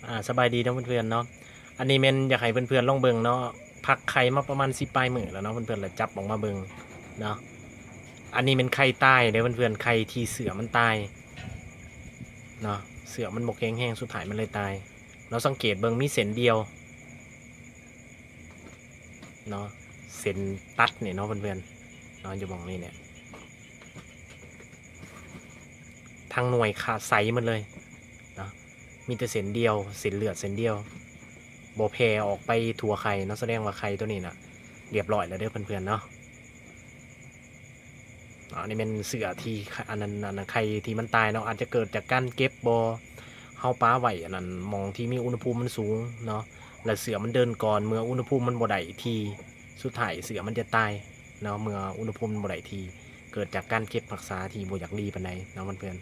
ອ່າ ສະບາຍດີເນາະເພື່ອນໆເນາະ. ອັນນີ້ແມ່ນຢາກໃຫ້ເພື່ອນໆລອງເບິ່ງເນາະ, ພັກໄຂ່ມາປະມານສິບປາຍມື້ແລ້ວເນາະເພື່ອນໆ, ລະຈັບອອກມາເບິ່ງເນາະ. ອັນນີ້ແມ່ນໄຂ່ຕາຍເດີ້ເພື່ອນໆ, ໄຂ່ທີ່ເຊື້ອມັນຕາຍເນາະ, ເຊື້ອມັນບໍ່ແຂງແຮງ ສຸດທ້າຍມັນເລີຍຕາຍເນາະ. ສັງເກດເບິ່ງ ມີເສັ້ນດຽວເນາະ, ເສັ້ນຕັດນີ້ເນາະເພື່ອນໆເນາະ, ຢູ່ໝ່ອງນີ້ແຫຼະ. ທັງໜ່ວຍຂາດໃສໝົດເລີຍເນາະ, ມີແຕ່ເສັ້ນດຽວ ເສັ້ນເລືອດເສັ້ນດຽວ ບໍ່ແຜ່ອອກໄປທົ່ວໄຂ່ເນາະ, ສະແດງວ່າໄຂ່ໂຕນີ້ນະລຽບຮ້ອຍແລ້ວເດີ້ເພື່ອນໆເນາະ. ອັນນີ້ແມ່ນເຊື້ອທີ່ ອັນນັ້ນ ອັນນັ້ນ ໄຂ່ທີ່ມັນຕາຍເນາະ, ອາດຈະເກີດຈາກການເກັບບໍ່ ເຮົາປະໄວ້ອັນນັ້ນ ໝ່ອງທີ່ມີອຸນຫະພູມມັນສູງເນາະ, ແລ້ວເຊື້ອມັນເດີນກ່ອນ ເມື່ອອຸນຫະພູມມັນບໍ່ໄດ້ທີ່ ສຸດທ້າຍເຊື້ອມັນຈະຕາຍເນາະ, ເມື່ອອຸນຫະພູມມັນບໍ່ໄດ້ທີ່ ເກີດຈາກການເກັບຮັກສາທີ່ບໍ່ຢາກດີປານໃດເນາະເພື່ອນ